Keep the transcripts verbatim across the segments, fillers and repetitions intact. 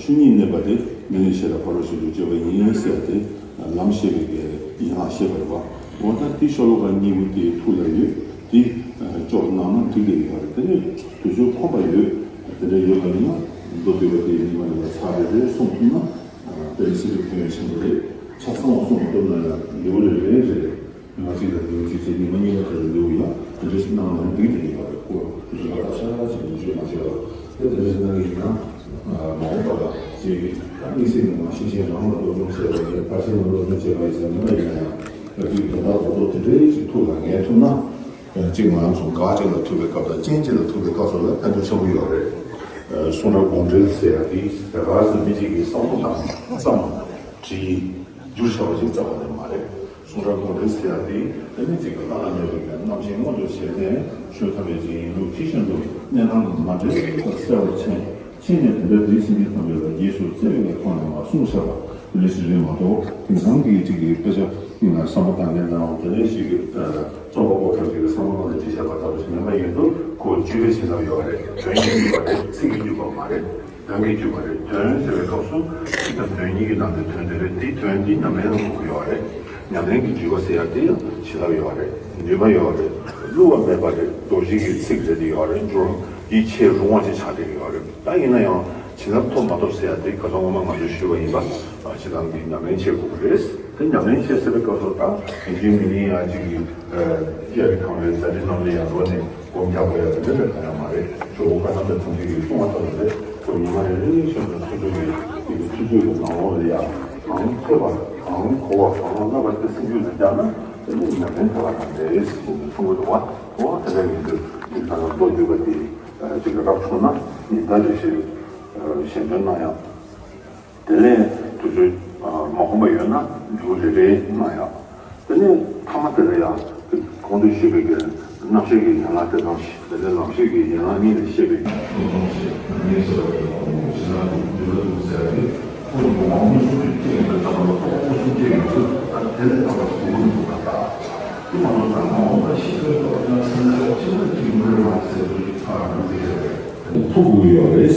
ཆོས་ཉིད་གནས་པ་དེ་མི་ལས་ཤེས་རབ་ཕ་རོལ་ཕྱིན་དུ་སྤྱོད་པ་ཡིན་ཟེར་ཏེ་ལམ་བཤད་པའི་གི་ཡན་ལག་བཤད་པ་རེད་བ། འོ་ད་དེ་ཤོ་ལོ་ཀ་གཉིས་པོ་དེ་ཐུགས་ལ་ཡོད་དེ་ཅོག་གནང་ན་འགྲིག་གི་ཡོད་རེད། དེ་ནས་དུས་ཚོད་ཁོམ་པ་ཡོད་དེ་འདྲ་ཡོད་པ་ཡིན་ན་མདོ་སྡུད་པ་དེ་ཉི་མ་ཉི་མ་ཚར་རེ་རེ་གསུང་ཐུབ་ན་དཔེ་སྲིད་པའི་ཕན་ཡོན་ཆེན་པོ་རེད། ཆ་ཚང་བ་གསུང་མ་ཐུབ་ན་ཡང་ལེའུ་རེ་རེ་རེ་རེ། ཉི་མ་གཅིག་ལ་ལེའུ་གཅིག་བྱས་ཉི་མ་གཉིས་པ་དེ་ལ་ལེའུ་ཡང་དེ་འདྲ་ཞིག་གནང་ན་འགྲིག་གི་ཡོད་པ་རེད། སྐུ་ཞབས་ལ་ཤ་ཤ་ཞིག་ཉིན་ཤོས་མ་བྱས་པ་དེ་དེ་འདྲ་ཞིག་གནང་གི་ཡིན་ན། མ་འོངས་པ་ལ་ཅིག་དམིགས་བསལ་ངོ་མ་ཤེས་བཞིན་རང་ལ་སློབ་སྦྱོང་བྱས་པ་ཡིན་ཕར་ཕྱིན་ལ་སློབ་སྦྱོང་བྱས་པ་ཡིན་ཟེར་ཉི་མ་ཡིན་ན་ཡང་ཅིག་དོན་དག་རྡོག་རྡོག་དེ་འདྲའི་ཅིག་ཐུགས་ལ་ངེས་ཐུབ་ན། གཅིག་ང་རང་ཚོ་འགའ་གཅིག་ལ་ཐུག་པའི་སྐབས་དང་རྐྱེན་གཅིག་ལ་ཐུག་པའི་སྐབས་སུ་ལ་ཕན་ཐོགས་ཆེན་པོ་ཡོད་རེད། གསུང་རབ་དགོངས་འགྲེལ་ཟེར་ཡ་དེ་རེ་བ་ཟེར་མི་གཅིག་གིས་བསམ་བློ་བཏང་ཙམ་བྲིས་བསྒྱུར་བྱ་བ་ཞིག་རྩ་བ་ནས་མ་རེད། གསུང་རབ་དགོངས་འགྲེལ་ཟེར་ཡ་དེ་དེ་ནི་གཅིག་གི་བླ་ན་མེད་པའི་རྣམ་མཁྱེན་མངོན་དུ་བྱས་ནས་ཆོས་ཐམས་ཅད་ཀྱི་ཡིན་ལུགས་ཇི་བཞིན་དུ་གནས་སྟངས་མ་འདྲེས་པར་གསལ་བར་མཁྱེན། མཁྱེན་ནས་དེ་འདྲ་འདིའི་སེམས་ཅན་ཐམས་ཅད་ལ་རྗེས་སུ་བརྩེ་བའི་ཐོག་ནས་མར་གསུངས་བཞག་པ་དེ་འདྲ་ཞིག་རེད་མ་གཏོགས་དེང་སང་གི་ཅིག་གི་དཔེ་ཆ་ཡིན་ན་བསམ་བློ་བཏང་མཁན་དང་དེ་འདྲ་ཞིག་གི་རྩོམ་པ་པོ་ཁྲོད་ཅིག་གི་བསམ་བློ་བཏང་ནས་བྲིས་བཞག་པ་ལྟ་བུ་ཞིག་ཡིན་པ་ཡིན་དུས་ཁོ་བཅོས་པའི་བྱེད་ཐབས་ཡོད་རེད། དོན་གྱི་བཅོས་པ་རེད། ཚིག་གི་བཅོས་པ་མ་རེད། དོན་གྱི་བཅོས་པ་རེད། དོན་ཟེར་བའི་སྐབས་སུ་ཚིག་དང་དོན་གཉིས་ཀྱི་ནང་དུ་དོན་དེ་རེད། དེའི་དོན་འདི་ཉམས་ལེན་ལ་འགོད་དགོས་ཡོད་རེད། ཉམས་ལེན་གྱི་འབྲས་བུ་ཟེར་ཡ་དེ་ཡང་བྱེད་ཐབས་ཡོད་རེད། ནུས་པ་ཡོད་རེད། བསླུ་བ་མེད་པ་རེད། རྡོ་རྗེ་གི་ཚིག་རེད་དེ་ཡོད་རེད། འཇུག་ཡིད་ཆེས་རུང་བ་ཅིག་ཆགས་བསྡད་ཡོད་རེད། ད་ཡིན་ན་ཡང་བྱིན་རླབས་ཐོབ་མ་ཐོབ་ཟེར་ཡ་དེ་ཁ་སང་སྔོན་མ་ང་ཚོས་ཞུས་པ་ཡིན་པ། ཨ་ཁྱེད་རང་གིས་ཉམས་ལེན་བྱེད་དགོས་ཀྱི་རེད། དེ་ཉམས་ལེན་བྱེད་ཟེར་བའི་སྐབས་སུ་ད་ཡིན་གཅིག་མིན་གཉིས་ཡང་གཅིག་གིས་ཨ་དཔྱད་པའི་ཁང་བའི་ཟ་འདྲེ་རྣམས་ལ་ཡང་འགྲོ་ནས་སྒོམ་རྒྱག་དགོས་ཡ་དེ་འདྲ་མེད་གང་ཡང་མ་རེད། ཇོ་བོ་བཀའ་གདམས་པའི་དམ་ཚིག་གིས་གསུངས་པ་ལྟར་རེད། ཁོ་ཉི་མ་རེ་རེ་བཞིན་དུ་ཐུགས་རྗེ་ཡིས་དེ་གི་ཐུགས་རྗེ་གི་ནང་ལོགས་ལ་ཡང་གང་ཐོས་པ་གང་གོ་བ་གང་བསླབ་པ་དེ་སེམས་རྒྱུད་ལ་བཅངས་ན་དེ་ནི་ཉམས་ལེན་ཐོབ་པ་དང་འབྲེལ་ཟེར་ནས་གསུང་གི་འདུག་བ། འོ་དེ་འདྲ་ཡིན་དུས་དེ་ལྟར་མདོ་སྡུད་པ་དེ་ཅིག་གི་རབ་མཚོན་ན་ཉི་ཟླ་རེ་བཞིན་ཞལ་འདོན་གནང་ཡང་། དེ་ནས་དུས་ཚོད་མ་ཁོམ་པ་ཡོད་ན་མཇུག་རེ་རེ་གནང་ཡག་དེ་ནས་མཐའ་མ་དེ་ལ་ཡང་གོང་དུ་ཞུས་པའི་གི་རྣམ་བཤད་ཀྱི་ཡན་ལག་དེ་དང་། དེ་ནས་ལམ་བཤད་ཀྱི་ཡན་ལག་གཉིས་ལས་བཤད་པའི། ཐུགས་དགོས་ཡོད་རེད།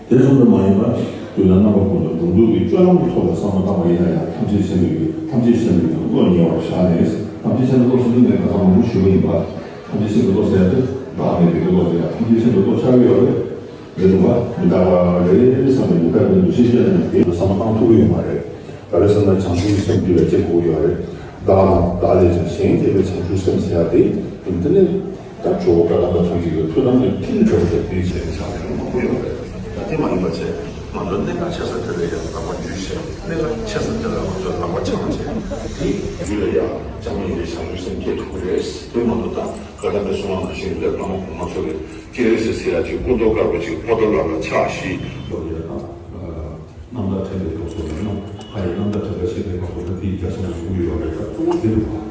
དེ་ཙམ་དུ་མ་ཡིན་པར་དུས་ལ་རྣམ་པ་ཀུན་ཏུ་སྒྲུབ་འདོད་ཀྱི་སྤྱོད་ལམ་གྱི་ཐོག་ལ་བསམ་བློ་བཏང་བ་ཡིན་ན་ཡང་ཐམས་ཅད་མཁྱེན་པའི་ཐམས་ཅད་མཁྱེན་པའི་བློ་ཉེ་བར་བཞག་ནས། ཐམས་ཅད་མཁྱེན་པའི་བློ་ཟེར་དུས་ངས་ཁ་སང་མང་པོ་ཞུས་པ་ཡིན་པ། ཐམས་ཅད་མཁྱེན་པའི་བློ་ཟེར་དུས་བདག་མེད་པའི་བློ་དེ་ཡང་ཐམས་ཅད་མཁྱེན་པའི་བློ་ཆགས་ཀྱི་ཡོད་རེད། རེད་འདུག་པ། མི་རྟག་པ་རེད་བསམ་ནས་མི་རྟག་པའི་འདུ་ཤེས་སྐྱེས་ན་དེ་བསམ་བློ་བཏང་ཐུབ་ཀྱི་ཡོད་མ་རེད། ག་རེ་ཟེར་ན་བྱང་ཆུབ་ཀྱི་སེམས་འདི་ལ་སྐྱེ་དགོས་ཡོད་རེད། བདག་དང་བདག་ལས་ཀྱང་གཞན་གཅེས་པའི་བྱང་ཆུབ་སེམས་ཟེར་ཡ་དེ་དེ་ནི། ད་ཇོ་བོ་བཀའ་གདམས་པ་ཐམས་ཅད་ཀྱི་ཐུགས་དམ་གྱི་ཐིག་ལེ་ལྟ་བུ་དེ་དེའི་ཆེད་དུ་ཆགས་ཡོད་མང་པོ་ཡོད་རེད། ད་དེ་མ་ཡིན་པ་བྱས་ང་ཚོ་གནད་འགག་ཆེ་ས་དེ་ལ་ཡང་ལག་པ་འཇུས་བྱས། གནད་འགག་ཆེ་ས་དེ་ལ་ང་ཚོས་ལག་པ་འཆང་བྱས། དེའི་རྒྱུད་ལ་ཡང་བྱམས་སྙིང་རྗེ་བྱང་ཆུབ་སེམས་སྐྱེ་ཐུབ་ཀྱི་རེད། དེ་མ་གཏོགས་ད་བཀའ་གདམས་པའི་གསུང་བ་ནང་བཞིན་སློབ་དཔོན་གོང་མ་མཆོག་གིས་སྤྱན་རས་གཟིགས་ཟེར་ཡ་ཅིག་སྐུ་མདོག་དཀར་པོ་ཅིག་ཕོ་ཏོ་ལ་ལ་ཕྱག་བཞི་ལོ་ཡ་དང་། རྣམ་ཐར་ཕྲན་བུའི་སྐབས་སུ་ཡིན་ན་ལྷ་ཡི་རྣམ་ཐར་ཕྲན་བུ་ཞེས་པའི་སྐབས་སུ་ད་དེའི་རྒྱ་ཆེན་པོ་ཞུ་གི་ཡོད་རེད། ད་གཙོ་བོ་དེ་རེད་པ། ང་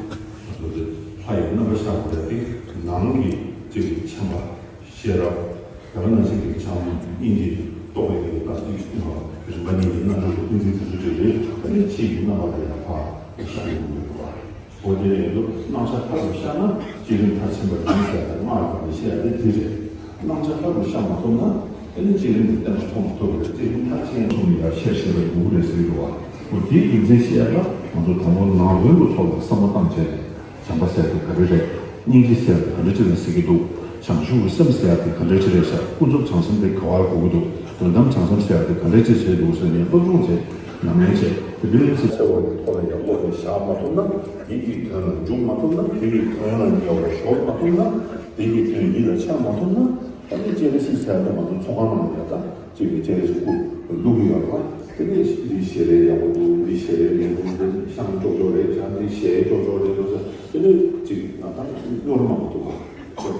ཚོ་དེ་ལྷ་ཡི་རྣམ་པར་ཤར་བ་རེད་དེ། ནང་གི་ཅིག་མཁྱེན་པ་ཤེས་རབ། ད་ག་ནང་བཞིན་གྱི་བྱམས་སྙིང་རྗེ་རྟོགས་པའི་གི་ད་ཅིག་རིམ་པ་གཉིས་ཀྱི་རྣམ་གྲངས་སུ་ཏིང་འཛིན་དེ་ཚོ་བྲིས་རེད། ད་ནི་ཕྱིའི་རྣམ་པ་ལ་ཡང་ཕར་ཤར་ཡོང་གི་ཡོད་རེད་པ། འོ་དེ་ཡིན་དུས་རྣམ་གཞག་ལྷ་རུ་ཤར་ན་བསྐྱེད་རིམ་མཐར་ཕྱིན་པ་ཡིན་ཟེར་ཏེ་སྔགས་ཀྱི་སྒོ་ནས་བཤད་ཡ་དེ་དེ་རེད། རྣམ་གཞག་ལྷ་རུ་ཤར་མ་ཐུབ་ན་དེ་ནི་བསྐྱེད་རིམ་གྱི་བསྟན་པ་ཐོབ་མ་ཐུབ་པ་རེད། བསྐྱེད་རིམ་མཐར་ཕྱིན་ཐོབ་ནས་ཡར་ཤེར་ཤེར་བའི་འགྱུར་རེད་ཟེར་གྱི་འདུག་བ། འོ་དེའི་རྒྱུ་མཚན་བཤད་ཡ་ལ་ང་ཚོ་དང་པོ་ནང་དོན་གྱི་ཐོག་ལ་བསམ་བློ་བཏང་བྱས་ནས་བྱམས་པ་ཟེར་ཡ་དེ་ག་རེ་རེད། སྙིང་རྗེ་ཟེར་ཡ་དེ་ག་འདྲ་ཅིག་ལ་ཟེར་གྱི་འདུག་བྱང་ཆུབ་ཀྱི་སེམས་ཟེར་ཡ་དེ་ག་འདྲ་ཅིག་རེད་ཤག་ཀུན་རྫོབ་བྱང་སེམས་དེ་ག་པར་གོ་གི་འདུག་དོན་དམ་བྱང་སེམས་ཟེར་ཡ་དེ་ག་འདྲ་ཅིག་བྱས་འདུག་ཟེར་ནས་སློབ་སྦྱོང་བྱས། ཉམས་ལེན་བྱས། དེ་འདྲའི་ཚེ་ཚེ་བ་གི་ཐོག་ལ་ཡག་པོ་དེ་བཞག་མ་ཐུབ་ན། དེ་གི་དོན་ལ་འཇུག་མ་ཐུབ་ན། དེ་གི་དོན་ལ་ཉེ་བར་ཞོག་མ་ཐུབ་ན། དེ་གི་དོན་ཡིད་ལ་ཆགས་མ་ཐུབ་ན། ད་ནི་སྤྱན་རས་གཟིགས་ཟེར་ཡ་དེ་ང་ཚོ་ཚོགས་ཁང་ནང་ལ་ཡ་ད་ཅིག་གི་སྤྱན་རས་གཟིགས་སྐུ་བླུག་གི་ཡོད་རེད་པ། དེ་ནས་འདི་ཞལ་རས་ཡག་པོ་འདུག་འདི་ཞལ་རས་མི་འདུག་འདི་ཤངས་ཀྱོག་ཀྱོག་རེད་ཤག་འདི་ཞལ་ཀྱོག་ཀྱོག་རེད་འདུག་ཟེར། དེ་ནས་ཅིག་ང་ད་སྙོར་མ་མ་ཐུབ་པ།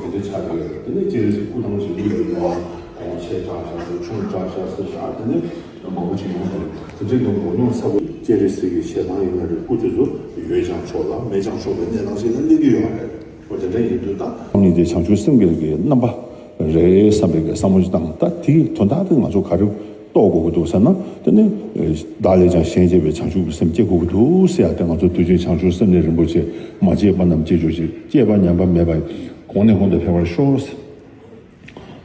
དེ་འདྲ་ཆགས་ཀྱི་ཡོད་རེད། དེ་ནས་སྤྱན་རས་གཟིགས་སྐུ་ཐང་ཞིག་ཡོད་ཡོད་པ། གོང་ཆེ་དྲག་ཤག་ཟེར། ཆུང་དྲག་ཤག་ཟེར་ཤག་དེ་ནས་མང་པོ་ཅིག་ཡོང་བ་རེད། དེ་འདྲའི་གི་མགོ་རྙོག་ཚ་པོ། སྤྱན་རས་གཟིགས་ཀྱི་ཞལ་ཐང་ཡིན་ན་རེད། སྐུ་དེ་ཚོ་ཡོད་ཀྱང་ཆོག་ལ་མེད་ཀྱང་ཆོག་པའི་གནས་སྟངས་ཤིག་ལ་སླེབས་ཀྱི་ཡོད་རེད། འོ་དེ་འདྲ་ཡིན་དུས་ད། ནི་དེ་བྱང་ཆུབ་སེམས་ཀྱི་རྣམ་པ་རེད་བསམ་པའི་གི་བསམ་བློ་ཅིག་བཏང་། ད་དེའི་དོན་དག་དེ་ང་ཚོ་ག་རེ་རྟོགས་དགོས་ཀྱི་འདུག་ཟེར་ན། དེ་ནི་བདག་ལས་ཀྱང་གཞན་གཅེས་པའི་བྱང་ཆུབ་ཀྱི་སེམས་སྐྱེ་དགོས་ཀྱི་འདུག་ཟེར་ཡ་དེ། ང་ཚོ་དུས་རྒྱུན་བྱང་ཆུབ་སེམས་ནི་རིན་པོ་ཆེ། མ་སྐྱེས་པ་རྣམས་སྐྱེ་གྱུར་ཅིག་སྐྱེས་པ་ཉམས་པ་མེད་པ། གོང་ནས་གོང་དུ་འཕེལ་བར་ཤོག་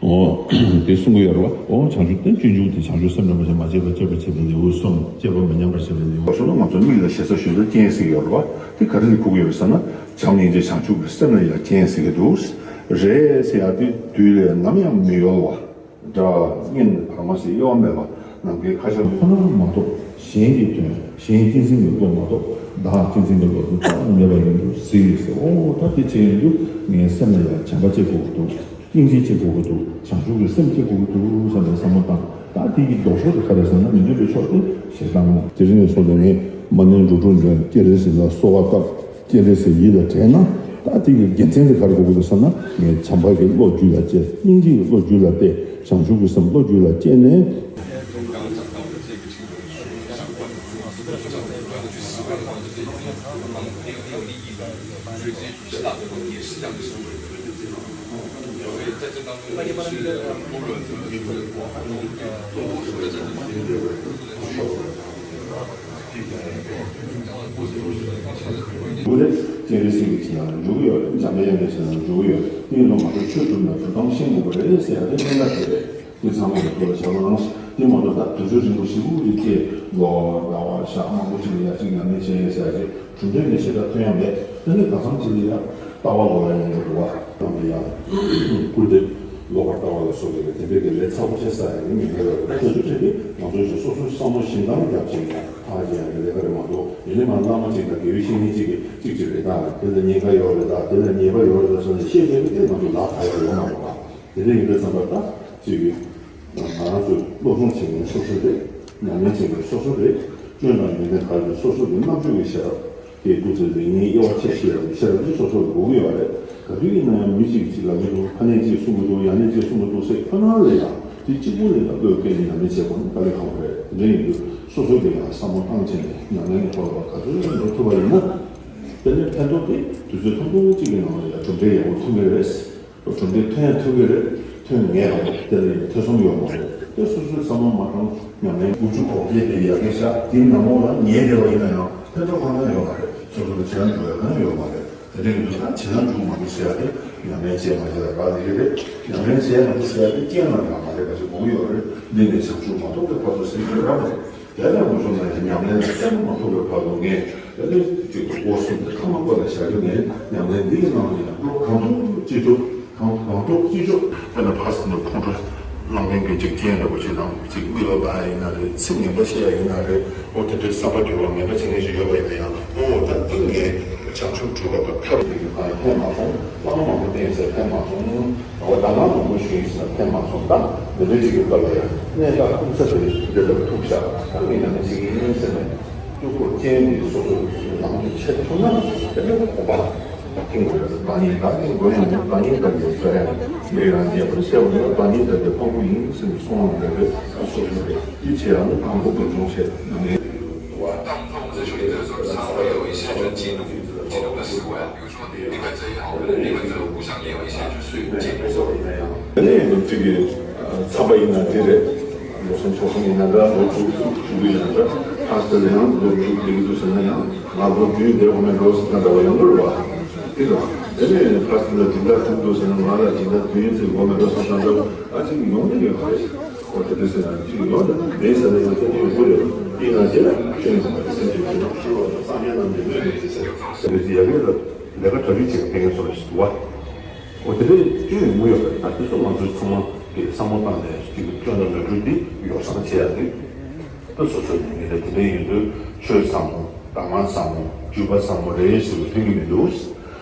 འོ། དེ་གསུང་གི་ཡོད་རེད་བ། འོ་བྱང་ཆུབ་དེ་སྤྱོད་འཇུག་དེ་བྱང་ཆུབ་སེམས་ལ་མ་བྱས་མ་བྱས་པ་སྤྱད་པར་བྱེད་པའི་ལེའུ་གསུམ། སྤྱད་པ་མི་ཉམས་པར་བྱེད་པའི་ལེའུ། ཞོར་ལ་ང་ཚོ་མིག་ལ་ཞེ་ས་ཞུ་ས་རྐྱེན་ཟེར་གྱི་ཡོད་རེད་བ། དེ་ག་རེ་ལ་གོ་གི་ཡོད་ཟེར་ན། བྱམས་སྙིང་རྗེ་བྱང་ཆུབ་ཀྱི་སེམས་ལ་ཡང་རྐྱེན་ཟེར་གྱི་འདུག། རེད་ཟེར་ཡ་དེ་དུས་ལས་ནམ་ཡང་མི་ཡོལ་བ། སྒྲ་སྙན་བར་མ་ཟད་གཡོ་བ་མེད་པ། ནམ་མཁའི་ཁ་ཤ་ཁོ་ན་མ་གཏོགས། གཞན་གྱི་དོན། གཞན་གཅེས་འཛིན་གྱི་བློ་མ་གཏོགས། བདག་གཅེས་འཛིན་གྱི་བློ་དེ་རྩ་བ་ནས་མེད་པ་ཡིན་དུས་ཟེར་ཡོད་ཟེར། འོ་ད་དེ་བྱས་ཡིན་དུས་ངའི་སེམས་ལ་ཡང་བྱམས་པ་སྐྱེ་དགོས་ཀྱི་འདུག། སྙིང་རྗེ་སྐྱེ་དགོས་ཀྱི་འདུག། བྱང་ཆུབ་ཀྱི་སེམས་སྐྱེ་དགོས་ཀྱི་འདུག་བསམ་པའི་བསམ་བློ་བཏང་། ད་དེ་ཡི་ལྡོག་ཕྱོགས་དེ་ག་རེ་ཟེར་ན། མི་འདོད་པའི་ཕྱོགས་དེ་ཞེ་སྡང་། དེ་རིང་ནས་བཟུང་ནས་ངས་མ་ཎི་འགྲོ་དྲུག་འདོན། སྤྱན་རས་གཟིགས་ལ་གསོལ་བ་བཏབ། སྤྱན་རས་གཟིགས་ཡིད་ལ་དྲན་ན། ད་དེ་ཡི་དགེ་མཚན་དེ་ག་རེ་དགོས་ཀྱི་འདུག་ཟེར་ན། ངས་བྱམས་པ་གི་བློ་རྒྱུད་ལ་སྐྱེ། སྙིང་རྗེ་ཡི་བློ་རྒྱུད་ལ་གཏད། བྱང་ཆུབ་ཀྱི་སེམས་བློ་རྒྱུད་ལ་སྐྱེས་ནས། འདུག་ནས་སྤྱན་རས་གཟིགས་ཀྱི་ཞལ་ལ་འཇུག་གི་ཡོད་རེད། འཇམ་དཔལ་དབྱངས་ཀྱི་ཞལ་ལ་འཇུག་གི་ཡོད་རེད། དེ་ཡིན་དུས་ང་ཚོ་ཆོས་སྒྲུབ་ན་སྒྲུབ་སྟངས་ཤེས་དགོས་པ་རེད་ཟེར་ཡ་དེ་གནད་འགག་ཅིག་རེད། དེ་ཚང་མ་ཡང་ཐུགས་ལ་བཞག་རོགས་གནང་། དེ་མ་གཏོགས་ད་དུས་ཚོད་རིང་པོ་ཞེ་པོ་ཅིག་སྐྱེས། ལོ་ཟླ་བ་ཞག་མང་པོ་ཅིག་ལ་ཡར་ཅིག་ཉམས་ལེན་བྱས་ཡོད་ཟེར་ཡ་ཅིག་གྲུབ་འབྲས་ནི་ཞེ་དྲག་ཐོན་ཡ་མེད། དེ་ནི་གང་འཚམ་ཅིག་ལ་ཡང་ལྟ་བ་ལོག་ཡ་ཡོང་གི་འདུག་བ། ནང་ལ་ཡང་སྐུར་འདེབས་ལོག་པར་ལྟ་བ་ལ་སོགས་པའི་དེ་འདྲའི་གི་ལས་ཚ་པོ་ཆེ་བསགས་ཡ་ནི་མི་འདོད་པ་རེད། དེ་ཚོ་ཆེད་དུ་ང་ཚོ་ཞིག་སོ་སོའི་བསམ་བློ་ཞིབ་འདང་རྒྱབ་བྱས་ནས་ཐག་བཅད་ཡ་གི་ལས་ཀ་རེད་མ་གཏོགས། ཡིན་ནའི་མ་བླ་མ་གཅིག་དང་དགེ་བའི་བཤེས་གཉེན་གཅིག་གིས་གཅིག་གཅིག་རེད། ད་དེ་ལ་ཉེན་ཁ་ཡོད་རེད། ད་དེ་ལ་ཉེས་པ་ཡོད་རེད། ད་ཟེར་ནས་བཤད་བསྡད་པ་དེ་ང་ཚོ་ལག་ཐག་ཡོད་ཡོད་མ་རེད་པ། དེ་འདྲ་ཡིན་དུས་ཙམ་པ་ད་གཅིག་གིས་ང་རང་ཚོས་སློབ་སྦྱོང་བྱེད་མཁན་སོ་སོ་རེད། ཉམས་ལེན་བྱེད་མཁན་སོ་སོ་རེད། སྐྱོན་དང་ཡོན་ཏན་ག་རེ་འདུག་སོ་སོ་གི་རྣམ་དཔྱོད་ཀྱི་ཤེས་རབ་དེ་ཏོག་ཙམ་རིག་གནས་དབྱེ་བ་ཕྱེ་ཤེས་རབ་ཀྱི་ཤེས་རབ་དེ་སོ་སོར་དགོས་ཀྱི་ཡོད་རེད། ག་དུས་ཡིན་ན་ཡང་མི་གཅིག་གིས་གཅིག་ལབ་ཀྱི་འདུག། ཕ་ནས་གཅིག་གསུང་གི་འདུག། ཡང་ནས་གཅིག་གསུང་གི་འདུག་ཟེར། ཁོ་ན་ལ་ཡང་དེ་གཅིག་པུ་ལ་ཡང་བློས་བཀལ་ནས་ཉམས་ལེན་བྱེད་དགོས་ན་དཀའ་ལས་ཁག་པོ་རེད། དེ་འདྲ་ཡིན་དུས་སོ་སོ་གིས་ཡང་བསམ་བློ་བཏང་བྱས་ནས་ཉམས་ལེན་གྱི་ཐོག་ལ་ག་ཚོད་ཡང་འགྲོ་ཐུབ་པ་ཡིན་ན། དེ་ནས་ཕན་ཐོགས་དེ་དུས་ཚོད་ཐུང་ཐུང་གཅིག་གི་ནང་ལ་ཡང་གྲུབ་འབྲས་ཡག་པོ་ཐོན་གྱི་རེད། གྲུབ་འབྲས་ཐོན་ཡང་ཐོན་གྱི་རེད། ཐོན་ངེས་རེད། དེ་ལ་ཡང་ཐེ་ཚོམ་ཡོད་མ་རེད། དེ་སོ་སོའི་བསམ་བློ་མ་བཏང་། ཉམས་ལེན་དགུ་བཅུ་གོ་བརྒྱད་དེ་ཡར་རྒྱས་བྱ། དེའི་ནང་ལོགས་ལ་ཉལ་བསྡད་པ་ཡིན་ན་ཡང་ཕན་ཐོགས་གང་ཡང་ཡོད་མ་རེད། སོ་སོ་ལ་བྱེད་ན་འགྲོ་ཡ་གང་ཡང་ཡོད་མ་རེད། དེ་འདྲ་ཡིན་དུས་ད་བྱེད་ན་འགྲོ་མ་འགྲོ་ཟེར་ཡ་དེ་ཉམས་ལེན་བྱས་མ་བྱས་ལ་རག་ལས་ཀྱི་རེད། ཉམས་ལེན་བྱས་མ་བྱས་ཟེར་ཡ་དེ་རྐྱེན་ལ་རག་མ་རེད། ག་ཚོད་དགོངས་ཡོད་རེད། འདི་ནས་བྱང་ཆུབ་མ་ཐོབ་པའི་བར་དུ་ཟེར་གྱི་རག་མ་རེད། དེ་ལས་མ་བྱུང་ན་ཡང་ཉམས་ལེན་ལ་བརྟེན་མ་ཐུབ་པའི་བར་དུ་ངས་དེ་ནས་གཅིག་ཏུ་སྒོ་གསུམ་དུ་ཐ་མ་པ་ལ་བཞག་རྒྱུ་ནས་ཉམས་ལེན་འདི་ཡི་ནང་ལ་ཡང་བློ་གང་ཐུབ་ཅི་ཐུབ་གང་གང་ཐུབ་ཅི་ཐུབ། དཔེར་ན་ཕར་ཚུར་ནས་ཁོང་ཁྲོ་ལངས་མཁན་གྱི་གཅིག་རྐྱེན་འདྲ་པོ་ཅིག་དང་གཅིག་དམིགས་པ་འབར་ཡ་ཡིན་ན་རེད། ཚིག་ངན་པ་བཤད་ཡ་ཡིན་ན་རེད། ཨོ་དེ་འདྲའི་བསམ་པ་འགྱུར་བ་ངན་པ་བྱེད་མཁན་ཞིག་ཡོད་པ་ཡིན་ན་ཡང་། ཨོ་ད་འདི་ངས་བྱང་ཆུབ་སྒྲུབ་པ་དང་ཐབས་ཀྱི་ཕན་ཕན་མ་སོང་། བླ་མ་མང་པོ་བསྟེན་ཟེར་ཕན་མ་སོང་། འོ་ད་ལམ་མང་པོ་ཞུས་ཟེར་ཕན་མ་སོང་། ད་འདི་འདྲ་ཅིག་གི་སྐབས་ལ་ཡང་གནད་འགག་ཀུན་ས་དེ་འདི་ལ་ཐུག་བཞག། ད་ངས་ཉམས་ལེན་བྱེད་ཀྱི་ཡིན་ཟེར་ནས་གཡོ་འགུལ་ཅན་དེ་སོ་སོ་ལམ་དུ་ཆེད་ཐུག་ན་དེ་ནས་གོམ་པ་ཐེངས་དགོས་རེད། བདག་ཉིད་བདག་ཉིད་མགོན་ཡང་མེད། བདག་ཉིད་བདག་གི་ཚོད་ཡང་མེད། ཡང་རྒྱས་པར་བཤད་པ་ན་བདག་ཉིད་བདག་གི་དཔང་པོ་ཡིན་ཟེར་ནས་གསུངས་པ་རེད། དེ་སོ་སོ་རེད། དེ་བྱས་ཡང་ན་དང་པོ་དགོས་མཐོང་བྱས་ཉམས་ལེན། དེ་ནས་ང་ཚོ་གི་ཚབ་པ་ཡིན་ན་དེ་རེད། ལོ་གསུམ་ཕྱོགས་གསུམ་ཡིན་ན་འདྲ། ལོ་དྲུག་དྲུག་ཡིན་ན་འདྲ། ཁ་སང་ལ་ཡང་ལོ་དྲུག་བསྡད་ཀྱི་འདུག་ཟེར་ན་ཡང་། ང་ལོ་བདུན་བསྡད་འོང་མེད་འགྲོ་ཟེར་ན་འདྲ་བ་ཡོང་གི་རེད་བ། དེ་རེད་བ། དེ་ནས་ཁ་སང་ལ་སྦྱིན་བདག་དྲུག་འདུག་ཟེར་ན་ང་ལ་སྦྱིན་བདག་བདུན་ཡིན་ཟེར་འོང་མེད་འགྲོ་ཟེར་ན་འདྲ་བ། ཨ་ཅིག་ཡོང་གི་ཡོད་རེད། ཨོ་དེ་འདྲ་ཟེར་ན་ཅིག་ཡོང་ན་མེད་ཟེར་ན་ཡང་ཚད་ཡོད་རེད། དེ་ཡིན་ན་དེ་ལ་སྐྱོན་ཟེར་ན་སེམས་ཅན་ཅིག་ལ་ཤོར་བ་དང་སངས་རྒྱས་རྣམས་ནི་མོས་མི་བྱེད་ཟེར། དེ་འདྲ་ཟེར་ཡ་གི་ལ་ལས་ཀ་གྲ་སྒྲིག་བྱེད་མཁན་ཚོ་ལ་ཞིག་འདུག་བ། ཨོ་དེ་འདྲའི་སྐྱོན་ཡོང་གི་ཡོད་རེད། ད་དེ་ཚོ་ང་ཚོས་ཚང་མ་གི་བསམ་བློ་བཏང་ནས་ཅིག་གི་སྐྱོན་དང་ནོར་འཁྲུལ་འདི་ཡོ་བསྲང་བྱེད་ཡ་དེ། ད་སོ་སོའི་ཉིན་རེ་དེ་འདྲ་ཡིན་དུས་ཆོས་ཚང་མོ་གདམས་ངག་ཚང་མོ་བརྒྱུད་པ་ཚང་མོ་རེད་ཟེར་བའི་ཕན་གྱི་མི་འདུག།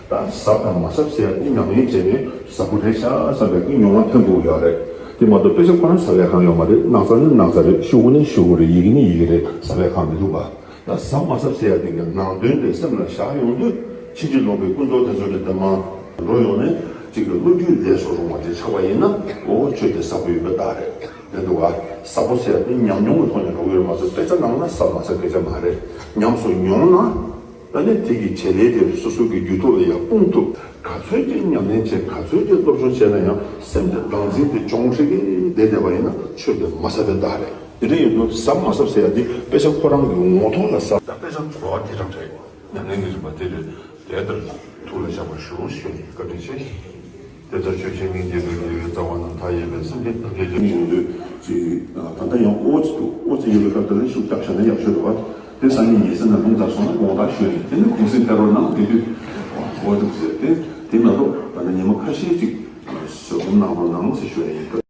ད་ཟབ་དང་མ་ཟབ་ཟེར་ཡ་དེ་ཉམས་ལེན་བྱས་ནས་ཟབ་པོ་རེད་ཤག་བསམ་པའི་གི་མྱོང་བ་ཐོན་དགོས་ཡོད་རེད། དེ་མ་གཏོགས་དཔེ་ཆ་ཁོ་རང་ཟབ་ཡ་གང་ཡོད་མ་རེད། སྣག་ཚ་ནི་སྣག་ཚ་རེད། ཤོག་བུ་ནི་ཤོག་བུ་རེད། ཡི་གེ་ནི་ཡི་གེ་རེད། ཟབ་ཡ་གང་མི་འདུག་པ། ད་ཟབ་མ་ཟབ་ཟེར་ཡ་དེ་གི་ནང་དོན་དེ་སེམས་ལ་བཞག་ཡོང་དུས་ཕྱིན་ཅི་ལོག་པའི་ཀུན་རྫོབ་དེ་ཚོ་གི་དེ་མ་འགྲོ་ཡོང་ནས་གཅིག་གི་བློ་རྒྱུད་ལས་སུ་རུང་བ་དེ་ཆགས་པ་ཡིན་ན། ཨོ་ཆོས་དེ་ཟབ་པོ་ཡིན་པ་རྟགས་རེད། དེ་འདུག་བ། ཟབ་པོ་ཟེར་ཡ་དེ་ཉམས་མྱོང་གི་ཐོག་ནས་འགྲོ་གི་ཡོད་མ་གཏོགས་དཔེ་ཆ་ནང་ན་ཟབ་མ་ཟབ་སྐད་ཆ་མ་རེད། ཉམས་སུ་མྱོང་ན། ད་ནི་དེ་གི་བྱེད་ལས་དེ་སོ་སོ་གི་རྒྱུད་ཐོག་ལ་ཡང་སྤུངས་ཐུབ། ག་ཚོད་ཀྱི་ཉམས་ལེན་བྱེད། ག་ཚོད་ཀྱི་སློབ་སྦྱོང་བྱས་ན་ཡང་སེམས་དེ་བདག་འཛིན་དེ་ཅུང་ཧྲིག་གེ་བསྡད་བསྡད་པ་ཡིན་ན་ཆོས་དེ་མ་ཟབ་པའི་རྟགས་རེད། དེ་འདྲ་ཡིན་དུས་ཟབ་མ་ཟབ་ཟེར་ཡ་དེ་དཔེ་ཆ་ཁོ་རང་གི་ངོ་ཐོག་ལ་ཟབ། ད་དཔེ་ཆ་འཚོ་བ་དེ་རང་རེད། ཉམས་ལེན་གྱི་རིམ་པ་དེ་རེད། དེ་ལྟར་ཐུགས་ལ་བཞག་པར་ཞུ་ཞུ་ནས་བཀའ་དྲིན་ཆེ། དེ་ལྟར་ཆོས་ཆེན་སྙིང་རྗེ་དང་འབྲེལ་བའི་རྩ་བ་རྣམས་མཐའ་ཡས་པའི་སངས་རྒྱས་ཐམས་ཅད་ཀྱི་ཡོང་དུས་ཅིག་ད་ལྟ་ཡང་ཨོ་ཙི་འདུག་ཨོ་ཙི་ཡོད་པའི་སྐབས་དེ་ལ་ཤུགས་རྒྱག་བྱས་ན་ཡག་ཤོས་རེད་བ། དེ་སང་ཉིན་ཉལ་ས་ནང་ལུང་བསྟར་སོང་ན་དགོང་དག་ཞོན་ནས་དེ་ནས་གུང་སེང་སྟེར་རོགས་གནང་དེ་དུས་ཨོ་འདུག་ཟེར་ཏེ་དེ་མ་གཏོགས་ད་ནི་ཉི་མ་ཁ་ཤས་ཅིག་བཟོད་སྒོམ་གནང་རོགས་གནང་ཟེར་ཞུ་ཡ་ཡིན།